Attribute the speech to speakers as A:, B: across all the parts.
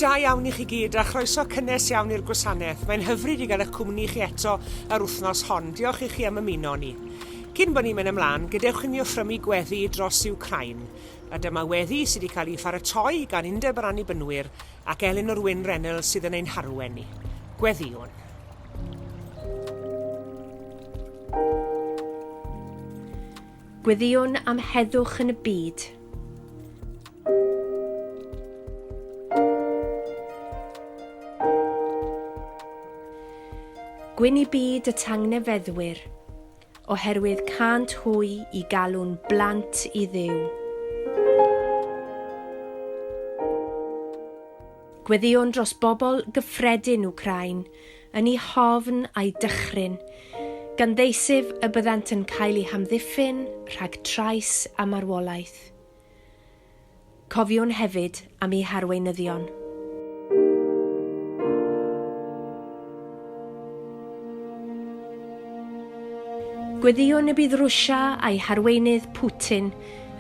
A: da iawn i chi gyd a chroeso cynnes iawn i'r gwasanaeth. Mae'n hyfryd i gael eich cwmni chi eto yr wythnos hon. Diolch i chi am ymuno ni. Cyn bod ni'n mynd ymlaen, gadewch i ni offrymu gweddi dros Wcráin. A dyma weddi sydd wedi cael ei pharatoi gan Undeb yr Annibynwyr ac Elinor Wyn Reynolds sydd yn ein harwen ni. Gweddïwn.
B: Gweddïwn am heddwch yn y byd. Gwyn i byd y tangnefeddwyr, oherwydd cânt hwy i galw'n blant i Dduw. Gweddïwn dros bobl gyffredin Wcráin yn eu hofn a'u dychryn, gan ddeisyf y byddant yn cael eu hamddiffyn rhag trais a marwolaeth. Cofiwn hefyd am eu harweinyddion. Gweddïwn y bydd Rwsia a'i harweinydd Putin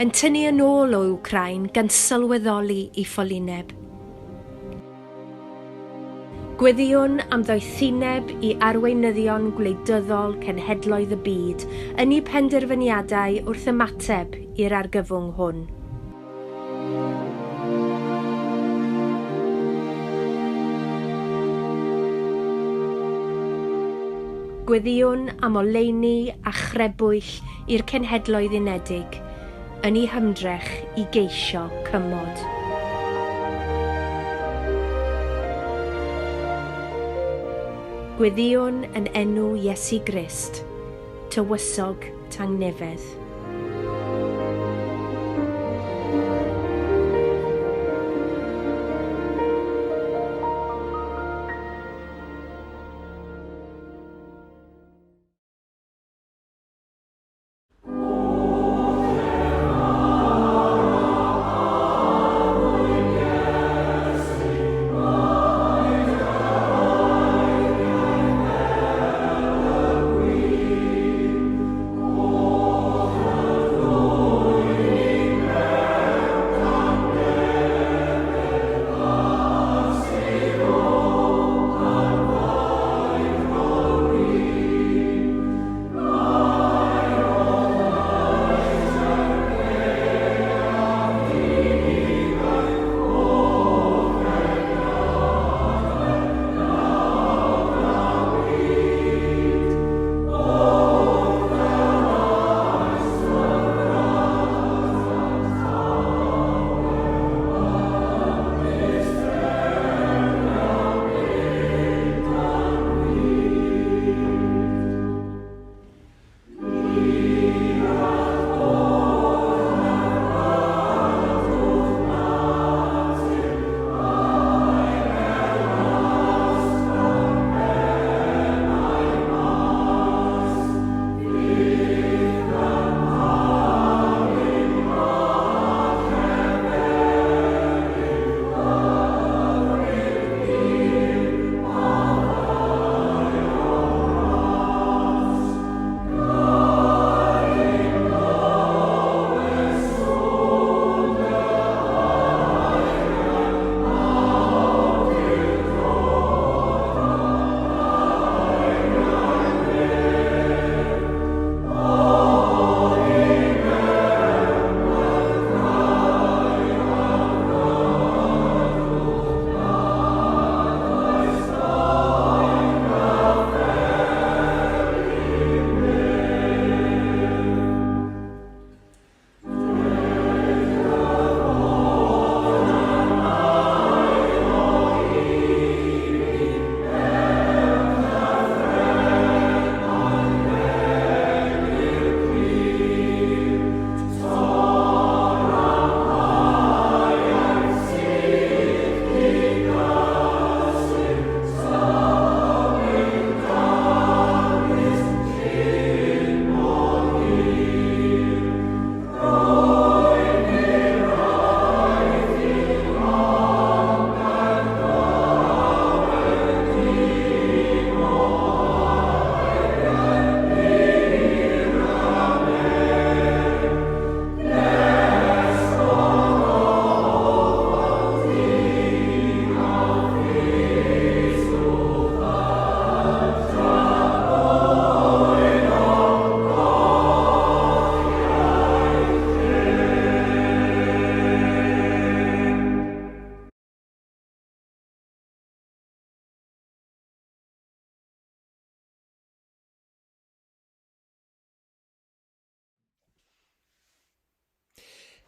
B: yn tynnu yn ôl o Wcráin gan sylweddoli ei ffolineb. Gweddïwn am ddoethineb i arweinyddion gwleidyddol cenhedloedd y byd yn eu penderfyniadau wrth ymateb i'r argyfwng hwn. Gweddïwn am oleuni a chrebwyll i'r Cenhedloedd Unedig yn eu hymdrech i geisio cymod. Gweddïwn yn enw Iesu Grist, Tywysog Tangnefedd.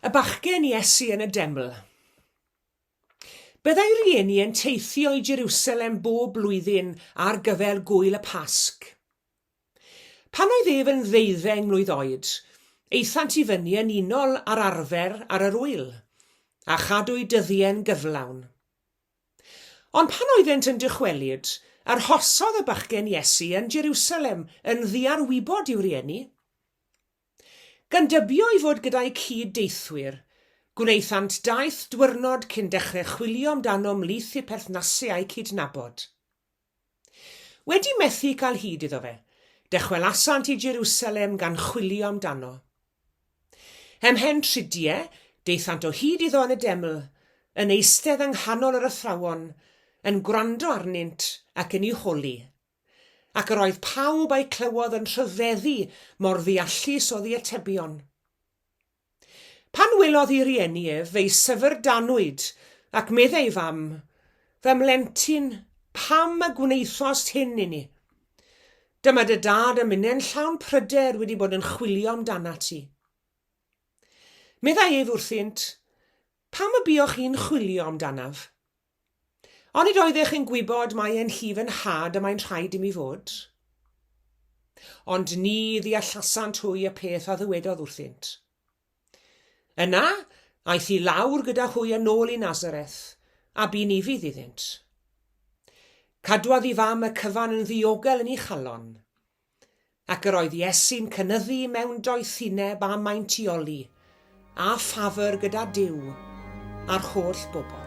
A: Y bachgen Iesu yn y deml. Byddai rieni yn teithio i Jerusalem bob blwyddyn ar gyfer gŵyl y Pasg. Pan oedd ef yn ddeuddeng mlwydd oed, aethant i fyny yn unol â'r arfer ar yr ŵyl, a chadw'u dyddiau'n gyflawn. Ond pan oeddent yn dychwelyd, arhosodd y bachgen Iesu yn Jerusalem yn ddiarwybod i'w rieni. Gan dybio ei fod gyda'u cyd-deithwyr, gwnaethant daith dwyrnod cyn dechrau chwilio amdano ymhlith eu perthnasau a'u cydnabod. Wedi methu cael hyd iddo fe, dychwelasant i Jerusalem gan chwilio amdano. Ymhen tridie, daethant o hyd iddo yn y deml, yn eistedd yng nghanol yr athrawon, yn gwrando arnynt ac yn eu holi. Ac yr oedd pawb a'i clywodd yn rhyfeddu mor ddeallus oedd ei atebion. Pan welodd ei rieni ef, fe'i syfrdanwyd, ac meddai ei fam, Fy mhlentyn, pam y gwnaethost hyn i ni? Dyma dy dad a minne'n llawn pryder wedi bod yn chwilio amdanat ti. Meddai ef wrthynt, Pam y buoch chi'n chwilio amdanaf? Onid oeddech yn gwybod mai yn nhŷ fy nhad y mae'n rhaid i mi fod? Ond ni ddeallasant hwy y peth a ddywedodd wrthynt. Yna, aeth i lawr gyda hwy yn ôl i Nazareth, a bu'n ufudd iddynt. Cadwodd ei fam y cyfan yn ddiogel yn ei chalon, Ac yr oedd Iesu'n cynyddu mewn doethineb a maintioli, a ffafr gyda Duw a'r holl bobl.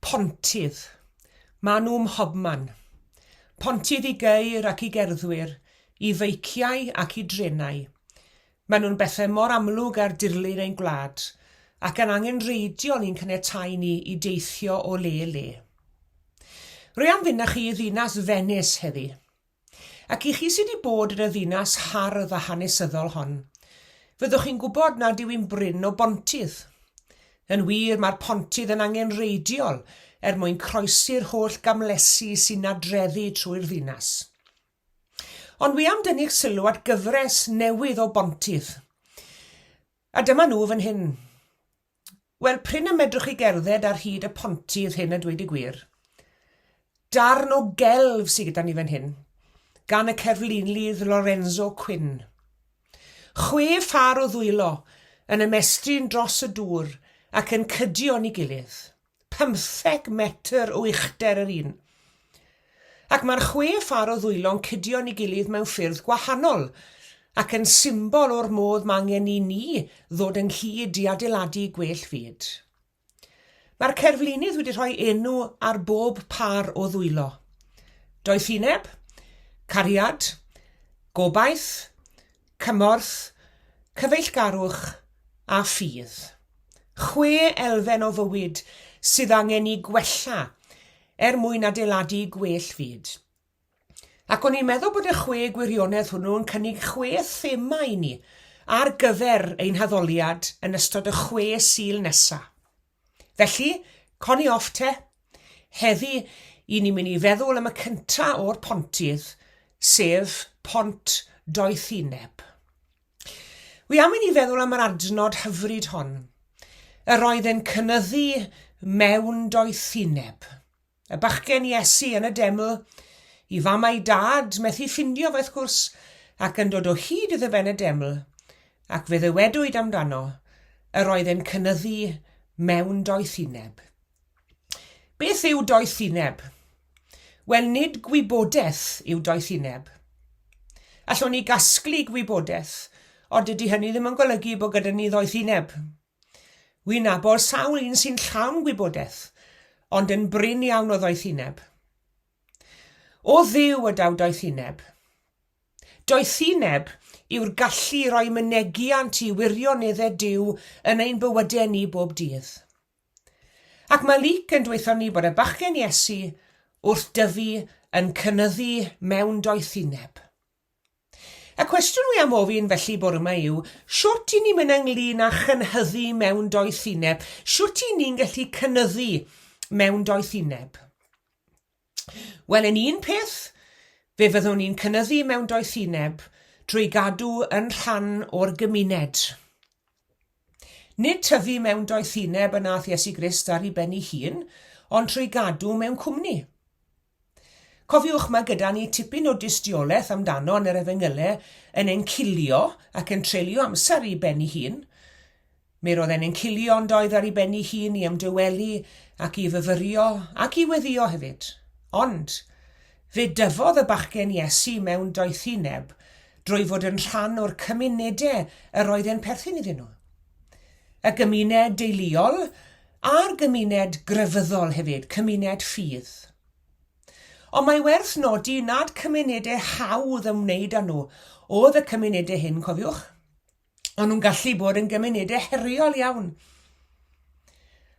A: Pontydd. Maen nhw mhobman. Pontydd i geir ac i gerddwyr, i feiciau ac i drenau. Maen nhw'n bethau mor amlwg ar dirlun ein gwlad. ac yn angenrheidiol i'n caniatáu ni i deithio o le i le. Rwy am fynd â chi i ddinas Fenis heddi. Ac i chi sydd wedi bod yn y ddinas hardd a hanesyddol hon, fyddwch chi'n gwybod nad yw'n brin o bontydd. Yn wir, mae'r pontydd yn angenrheidiol er mwyn croesi'r holl gamlesi sy'n nadreddu trwy'r ddinas. Ond wi am dynnu'ch sylw at gyfres newydd o bontydd. A dyma nhw fan hyn. Wel, prin y medrwch chi gerdded ar hyd y pontydd hyn a dweud y gwir. Darn o gelf sydd gyda ni fan hyn, gan y cerflunlydd Lorenzo Quinn. Chwe phâr o ddwylo yn ymestyn dros y dŵr ac yn cydio yn ei gilydd. 15 metr o uchder yr un. Ac mae'r chwe phâr o ddwylo'n cydio yn ei gilydd mewn ffyrdd gwahanol, ac yn symbol o'r modd mae angen i ni ddod ynghyd i adeiladu gwell fyd. Mae'r cerflunydd wedi rhoi enw ar bob pâr o ddwylo. Doethineb, cariad, gobaith, cymorth, cyfeillgarwch a ffydd. Chwe elfen o fywyd sydd angen eu gwella er mwyn adeiladu gwell fyd. Ac o'n i'n meddwl bod y chwe gwirionedd hwnnw yn cynnig chwe thema i ni ar gyfer ein haddoliad yn ystod y chwe Sul nesa. Felly, coni off te. Heddi, i ni'n mynd i feddwl am y cynta o'r pontydd, sef Pont Doethineb. Wi am i ni feddwl am yr adnod hyfryd hon. Yr oedd e'n cynyddu mewn doethineb. Y bachgen Iesu yn y deml, i fam a'i dad, methu ffindio fe wrth gwrs, ac yn dod o hyd iddo fe yn y deml, ac fe ddywedwyd amdano, yr oedd e'n cynyddu mewn doethineb. Beth yw doethineb? Wel, nid gwybodaeth yw doethineb. Allwn ni gasglu gwybodaeth, ond dydy hynny ddim yn golygu bod gyda ni ddoethineb. Wi'n nabod sawl un sy'n llawn gwybodaeth, ond yn brin iawn o ddoethineb. O Dduw y daw doethineb. Doethineb yw'r gallu i roi mynegiant i wirioneddau Duw yn ein bywydau ni bob dydd. Ac mae Luc yn dweutho ni bod y bachgen Iesu wrth dyfu yn cynyddu mewn doethineb. Y cwestiwn wi am ofyn felly bore yma yw, shwt i ni'n mynd ynglyn â chynhyddu mewn doethineb? Shwt i ni'n gallu cynyddu mewn doethineb? Wel, yn un peth, fe fyddwn ni'n cynyddu mewn doethineb drwy gadw yn rhan o'r gymuned. Nid tyfu mewn doethineb y nath Iesu Grist ar ei ben ei hun, ond trwy gadw mewn cwmni. Cofiwch, mae gyda ni tipyn o dystiolaeth amdano yn yr Efengylau yn encilio ac yn treulio amser i ben ei hun. Mi roedd e'n encilio ond oedd ar ei ben ei hun i ymdawelu ac i fyfyrio ac i weddïo hefyd. Ond, fe dyfodd y bachgen Iesu mewn doethineb drwy fod yn rhan o'r cymunedau yr oedd e'n perthyn iddyn nhw. Y gymuned deuluol a'r gymuned grefyddol hefyd, cymuned ffydd. Ond mae werth nodi nad cymunedau hawdd ymwneud â nhw oedd y cymunedau hyn, cofiwch. O'n nhw'n gallu bod yn gymunedau heriol iawn.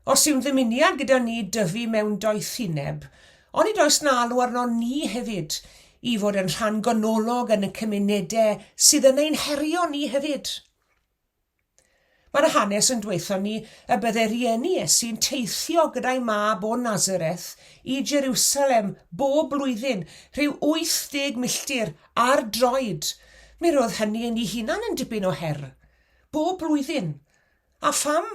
A: Os yw'n ddymuniad gyda ni dyfu mewn doethineb, onid oes na alw arno ni hefyd i fod yn rhan ganolog yn y cymunedau sydd yn ein herio ni hefyd? Mae'r hanes yn dweutho ni y bydde rhieni Iesu'n teithio gyda'i mab o Nazareth i Jerusalem bob blwyddyn, rhyw 80 milltir Ar droed. Mi roedd hynny yn ei hunan yn dipyn o her. Bob blwyddyn. A pham?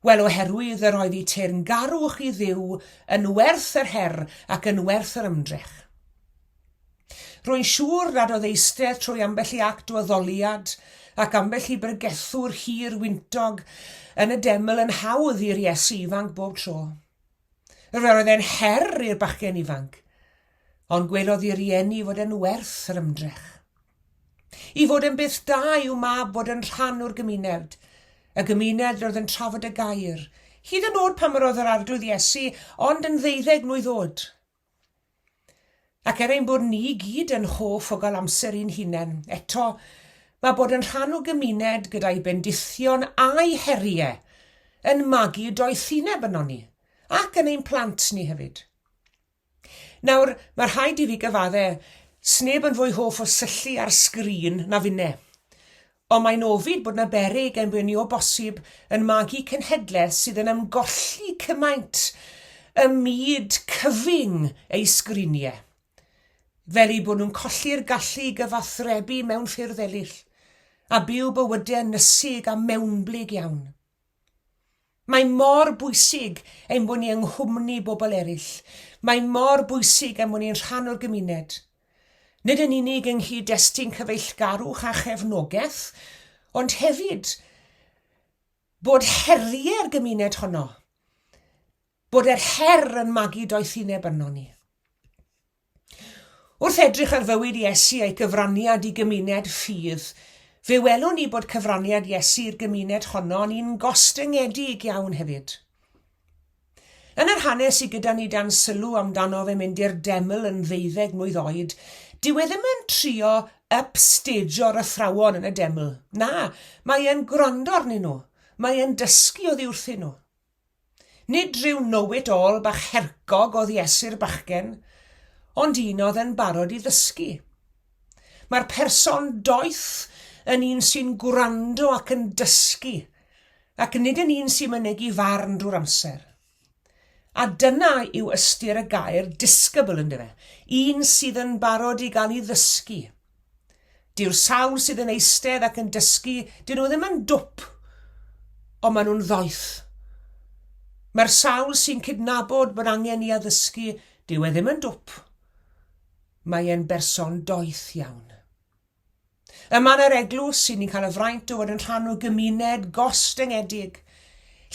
A: Wel, oherwydd yr oedd eu teyrngarwch i Dduw yn werth yr her ac yn werth yr ymdrech. Rwy'n siŵr nad oedd eistedd trwy ambell i act o addoliad ac ambell i bregethwr hir wyntog yn y deml yn hawdd i'r Iesu ifanc bob tro. Yr oedd e'n her i'r bachgen ifanc, ond gwelodd ei rieni fod e'n werth yr ymdrech. I fod yn beth da i'w mab fod yn rhan o'r gymuned, y gymuned roedd yn trafod y gair, hyd yn oed pan yr oedd yr Arglwydd Iesu ond yn ddeuddeg mlwydd oed. Ac er ein bod ni i gyd yn hoff o gael amser i'n hunain, eto, mae bod yn rhan o gymuned gyda'i bendithion a'i heriau. yn magu doethineb ynon ni, ac yn ein plant ni hefyd. Nawr, mae rhaid i fi gyfadde, sneb yn fwy hoff o syllu ar sgrin na finne. Ond mae'n ofid bod 'na beryg ein bod ni o bosib yn magu cenhedlaeth sydd yn ymgolli cymaint ym myd cyfyng eu sgriniau, fel eu bod nhw'n colli'r gallu i gyfathrebu mewn ffyrdd elill, a byw bywydau ynysig a mewnblyg iawn. Mae mor bwysig ein bod ni yng nghwmni bobl eraill. Mae mor bwysig ein bod ni'n rhan o'r gymuned. Nid yn unig yng nghyd-destun cyfeillgarwch a chefnogaeth, ond hefyd bod heriau'r gymuned honno, bod yr her yn magu doethineb ynon ni. Wrth edrych ar fywyd Iesu a'i gyfraniad i gymuned ffydd, fe welwn ni bod cyfraniad Iesu i'r gymuned honno yn un gostyngedig iawn hefyd. Yn yr hanes sydd gyda ni dan sylw amdano fe mynd i'r deml yn ddeuddeg mlwydd oed, dyw e ddim yn trio upstageo'r athrawon yn y deml. Na, mae e'n gwrando arnyn nhw. Mae e'n dysgu oddi wrthyn nhw. Nid rhyw know-it-all bach hercog oedd Iesu'r bachgen, ond un oedd yn barod i ddysgu. Mae'r person doeth yn un sy'n gwrando ac yn dysgu, ac nid yn un sy'n mynegi farn drwy'r amser. A dyna yw ystyr y gair disgybl, yndyfe? Un sydd yn barod i gael ei ddysgu. Dyw'r sawl sydd yn eistedd ac yn dysgu, dyn nhw ddim yn dwp, ond maen nhw'n ddoeth. Mae'r sawl sy'n cydnabod bod angen i addysgu, dyw e ddim yn dwp. Mae e'n berson doeth iawn. Yma yn yr eglwys, i ni'n cael y fraint o fod yn rhan o gymuned gostyngedig,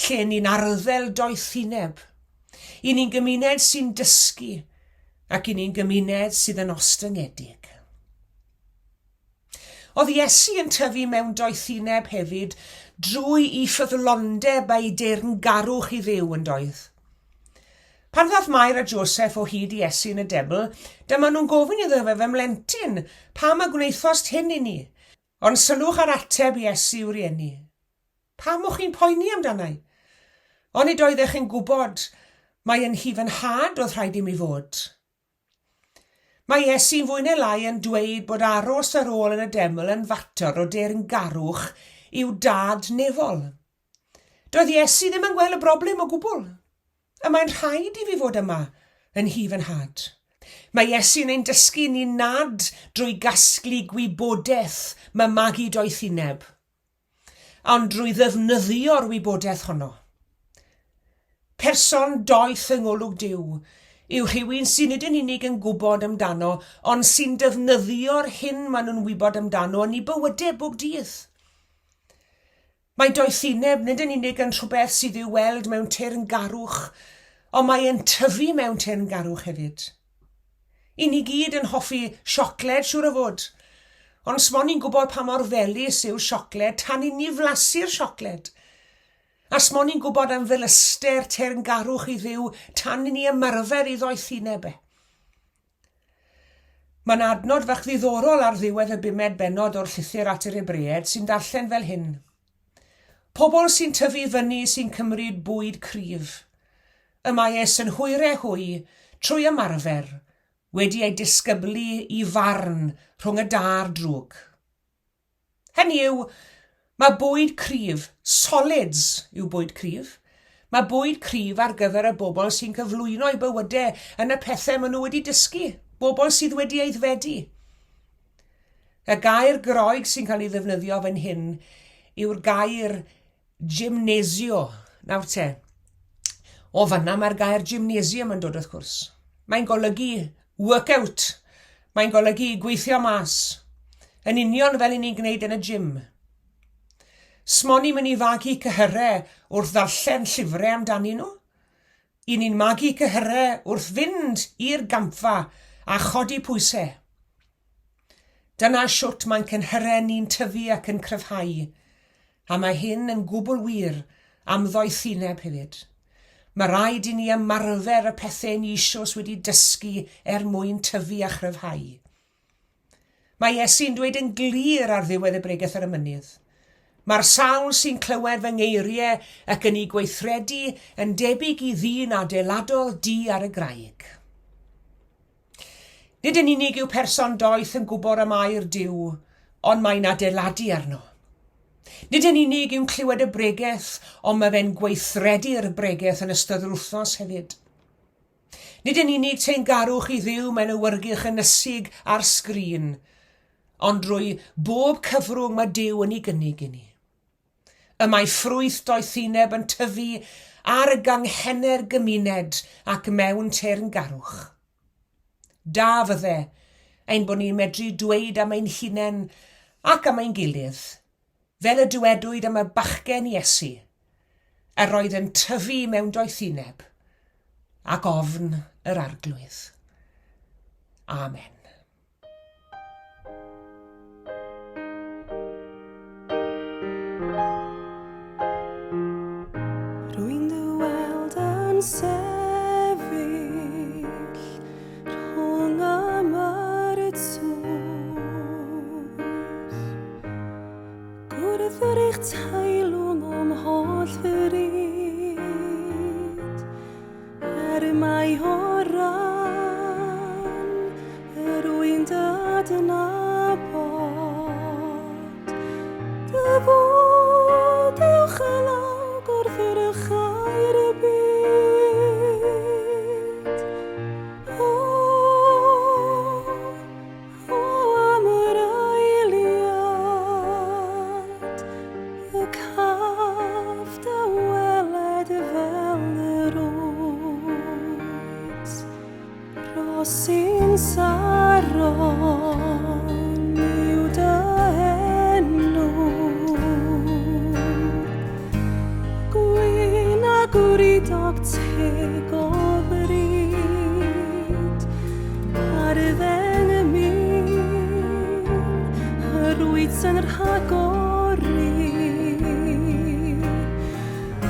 A: lle ni'n arddel doethineb. I ni'n gymuned sy'n dysgu, ac i ni'n gymuned sydd yn ostyngedig. Oedd Iesu yn tyfu mewn doethineb hefyd drwy i ffyddlondeb a'i deyrngarwch i Dduw yn doedd? Pan ddaeth Mair a Joseph o hyd i Iesu yn y deml, dyma nhw'n gofyn iddo fe, Fy mhlentyn, pam y gwnaethost hyn i ni? Ond sylwch ar ateb Iesu i'w rieni. Pam o'ch chi'n poeni amdana i? Onid oeddech chi'n gwybod mai yn nhŷ fy nhad oedd rhaid i mi fod? Mae Iesu'n fwy neu lai yn dweud bod aros ar ôl yn y deml yn fater o deyrngarwch i'w dad nefol. Doedd Iesu ddim yn gweld y broblem o gwbl. Y mae'n rhaid i fi fod yma yn nhŷ fy nhad. Mae Iesu'n ein dysgu ni nad drwy gasglu gwybodaeth mae magu doethineb. ond drwy ddefnyddio'r wybodaeth honno. Person doeth yng ngolwg Duw yw rhywun sydd nid yn unig yn gwybod amdano, ond sy'n defnyddio'r hyn maen nhw'n wybod amdano yn eu bywydau bob dydd. Mae doethineb nid yn unig yn rhywbeth sydd i'w weld mewn teyrngarwch, ond mae e'n tyfu mewn teyrngarwch hefyd. I ni gyd yn hoffi siocled, siŵr o fod. Ond smon i'n gwybod pa mor felys yw'r siocled tan i ni flasu'r siocled. A smon i'n gwybod am felyster teyrngarwch i Dduw tan i ni ymarfer ei ddoethineb e. Mae'n adnod fach ddiddorol ar ddiwedd y bumed bennod o'r llythyr at yr Hebreaid sy'n darllen fel hyn. Pobl sy'n tyfu fyny sy'n cymryd bwyd cryf. Y mae eu synhwyrau hwy, trwy ymarfer, wedi eu disgyblu i farn rhwng y da a'r drwg. Hynny yw, mae bwyd cryf, solids yw bwyd cryf, mae bwyd cryf ar gyfer y bobl sy'n cyflwyno eu bywydau yn y pethau maen nhw wedi dysgu, bobl sydd wedi aeddfedu. Y gair Groeg sy'n cael ei ddefnyddio fan hyn yw'r gair Gymnasio. Nawr te, o fanna mae'r gair gymnasium yn dod wrth gwrs. Mae'n golygu workout. Mae'n golygu gweithio mas. Yn union fel i ni'n gwneud yn y gym. Smon i'n mynd i fagu cyhyrau wrth ddarllen llyfrau amdanyn nhw. I ni'n magu cyhyrau wrth fynd i'r gampfa a chodi pwysau. Dyna shwt mae'n cynhyrau ni'n tyfu ac yn cryfhau. A mae hyn yn gwbl wir am ddoethineb hefyd. Mae rhaid i ni ymarfer y pethau ni eisoes wedi dysgu er mwyn tyfu a chryfhau. Mae Iesu'n dweud yn glir ar ddiwedd y Bregeth ar y Mynydd. Mae'r sawl sy'n clywed fy ngeiriau ac yn eu gweithredu yn debyg i ddyn adeiladodd dŷ ar y graig. Nid yn unig yw person doeth yn gwybod am air Duw, ond mae'n adeiladu arno. Nid yn unig yw'n clywed y bregeth, ond mae fe'n gweithredu'r bregeth yn ystod yr wythnos hefyd. Nid yn unig teyrngarwch i Dduw mae'n awyrgylch ynysig ar sgrin, ond drwy bob cyfrwng mae Duw yn ei gynnig i ni. Y mae ffrwyth doethineb yn tyfu ar ganghenau'r gymuned ac mewn teyrngarwch. Da fydde ein bod ni'n medru dweud am ein hunain ac am ein gilydd, Fel y dywedwyd am y bachgen Iesu, yr oedd yn tyfu mewn doethineb ac ofn yr Arglwydd. Amen.
C: Rwy'n dy weld yn sefyll rhwng y myrtws. Gwrdd yr eich teilwng o'm holl fryd, er mai o ran yr wy'n dy adnabod, dy fod uwchlaw gwrthrychau'r byd. O, O am yr eiliad y caf dy weled fel yr wyt, Rhosyn Saron yw dy enw. Gwyn a gwridog teg o bryd, Ar ddeng mil, yr wyt yn rhagori.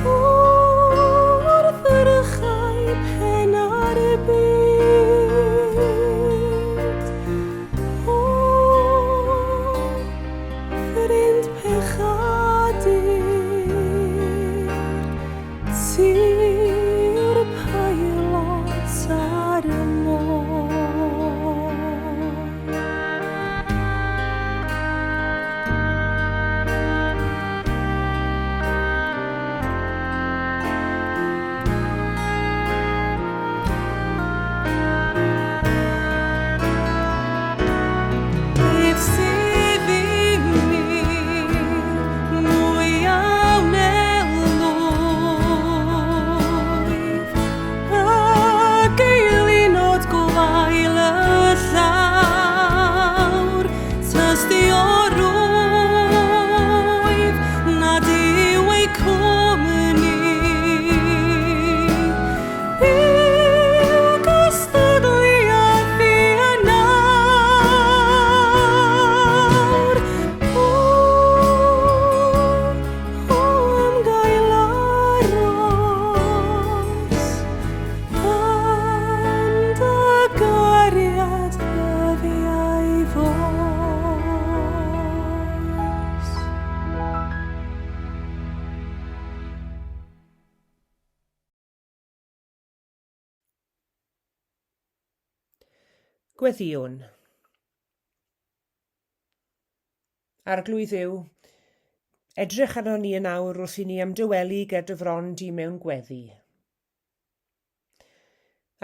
C: Wrth yrchau pen ar y byd. O, ffrind pechadur, Ti yw'r peilot ar y môr. Beth sydd i mi mwy a wnelwyf ag eilinod gwael y llawr, tystiorwydd nad yw eu cwmni Yw cystadleuaeth fi yn awr? O, o am gael aros yn dy gariad ddyddiau fos.
A: Gweddïwn. Arglwydd Dduw, edrych arnon ni yn awr wrth i ni ymdywelu ger dy fron di mewn gweddi.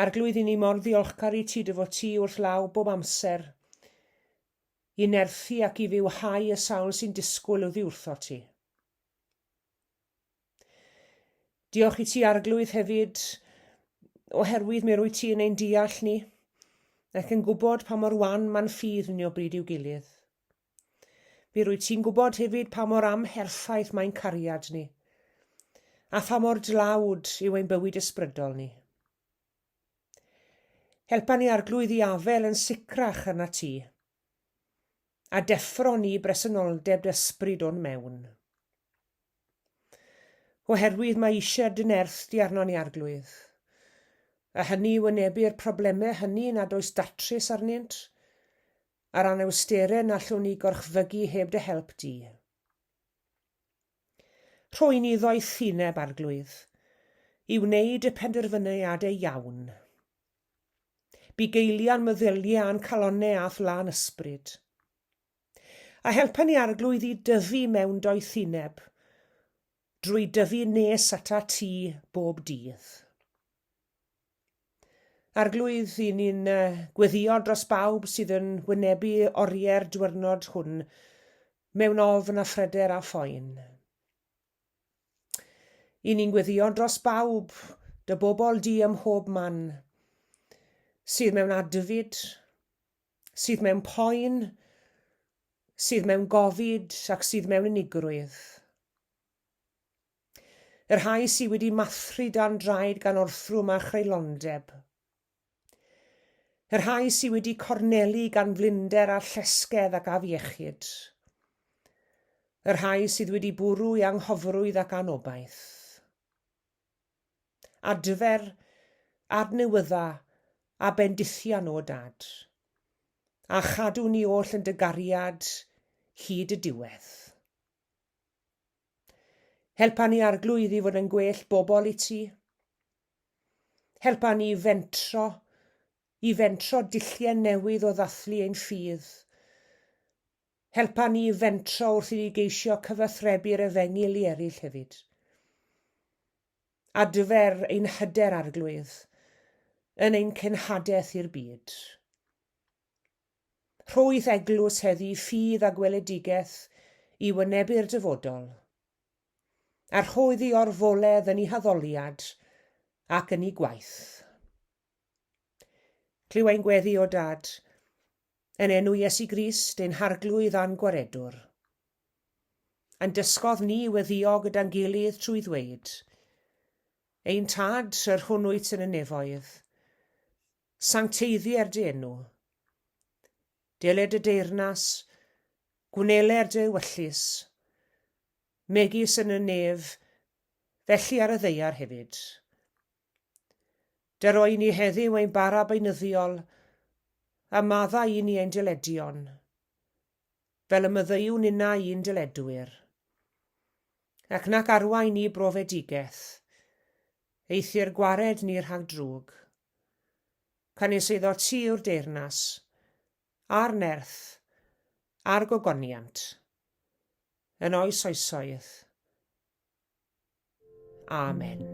A: Arglwydd, i ni mor ddiolchgar i ti dy fod ti wrth law bob amser, i nerthu ac i fywhau y sawl sy'n disgwyl oddi wrtho ti. Diolch i ti, Arglwydd, hefyd, oherwydd mi rwy ti yn ein deall ni, ac yn gwybod pa mor wan ma'n ffydd ni o bryd i'w gilydd. Mi rwy ti'n gwybod hefyd pa mor amherffaith mae'n cariad ni, a pha mor dlawd yw ein bywyd ysbrydol ni. Helpa ni, Arglwydd, i afel yn sicrach arna ti, a deffro ni bresenoldeb dy ysbryd o'n mewn. Oherwydd mae eisiau dy nerth di arnon ni, Arglwydd, a hynny i wynebu'r problemau hynny nad oes datrys arnynt, a'r anawsterau na allwn ni gorchfygu heb dy help di. Rho i ni ddoethineb, Arglwydd, i wneud y penderfyniadau iawn. Bugeilia'n meddyliau a'n calonnau a'th lân ysbryd. A helpa ni, Arglwydd, i dyfu mewn doethineb, drwy dyfu nes atat ti bob dydd. Arglwydd, i ni'n gweddïo dros bawb sydd yn wynebu oriau'r diwrnod hwn mewn ofn a phryder a phoen. I ni'n gweddïo dros bawb, dy bobl di ym mhob man, sydd mewn adfyd, sydd mewn poen, sydd mewn gofid ac sydd mewn unigrwydd. Y rhai sydd wedi mathru dan draed gan orthrwm a chreulondeb. Y rhai sydd wedi cornelu gan flinder a llesgedd ac afiechyd. Y rhai sydd wedi bwrw i anghofrwydd ac anobaith. Adfer, adnewydda a bendithia nhw, Dad, a chadw ni oll yn dy gariad hyd y diwedd. Helpa ni Arglwydd i fod yn gwell bobl i ti. Helpa ni i fentro, i fentro dulliau newydd o ddathlu ein ffydd. Helpa ni i fentro wrth i ni geisio cyfathrebu'r efengyl i eraill hefyd. Adfer ein hyder Arglwydd yn ein cenhadaeth i'r byd. Rhoeth eglwys heddi ffydd a gweledigaeth i wynebu'r dyfodol, a rhoedd i orfoledd yn ei haddoliad ac yn ei gwaith. Clyw ein gweddi, o Dad, yn enw Iesu Grist, ein Harglwydd a'n Gwaredwr. A'n dysgodd ni i weddïo gyda'n gilydd trwy ddweud, Ein Tad, yr hwn wyt yn y nefoedd, Sancteiddier dy enw. Deled dy deyrnas, gwneler dy ewyllys, megis yn y nef, felly ar y ddaear hefyd. Dyro i ni heddiw ein bara beunyddiol, a maddau i ni ein dyledion, fel y myddeuwn innau i'n dyledwyr. Ac nac arwain ni brofedigaeth, eithr gwared ni rhag drwg. Canys eiddo ti yw'r deyrnas, a'r nerth, a'r gogoniant, yn oes oesoedd. Amen.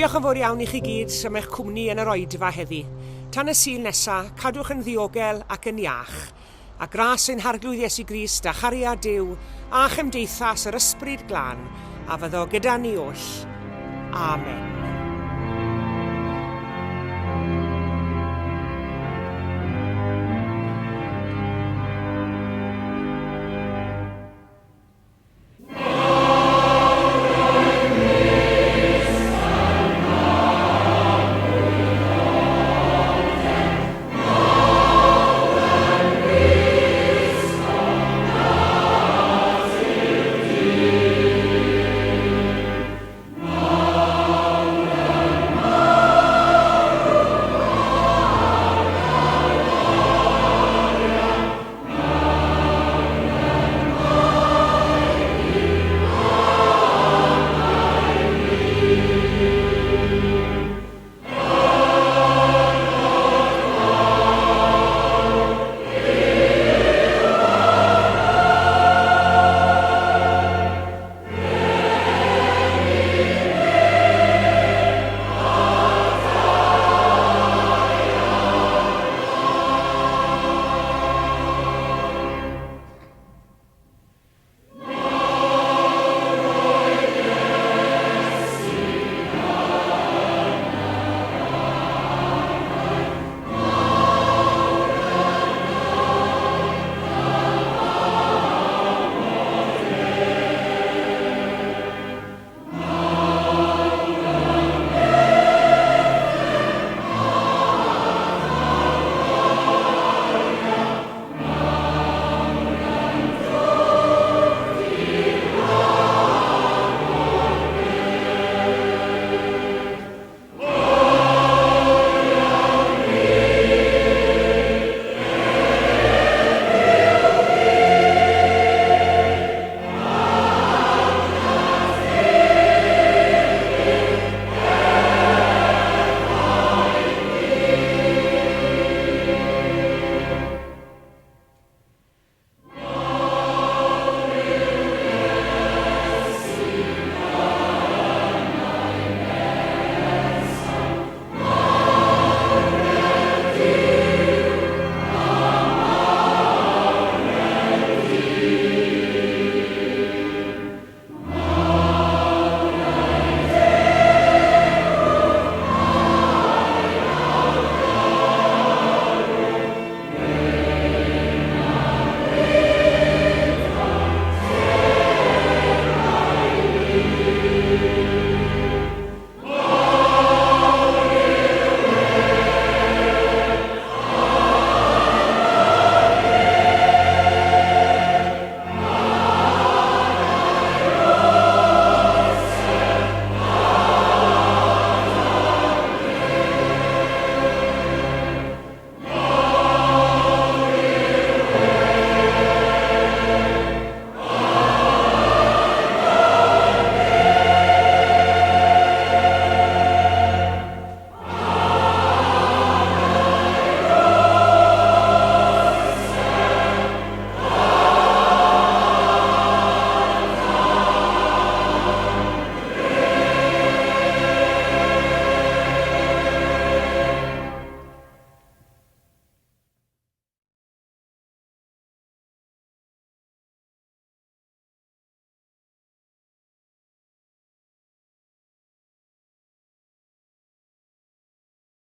A: Diolch yn fawr iawn i chi gyd am eich cwmni yn yr oedfa heddi. Tan y Sul nesa, cadwch yn ddiogel ac yn iach. A gras ein Harglwydd Iesu Grist a chariad Duw a chymdeithas yr Ysbryd Glân a fyddo gyda ni oll. Amen.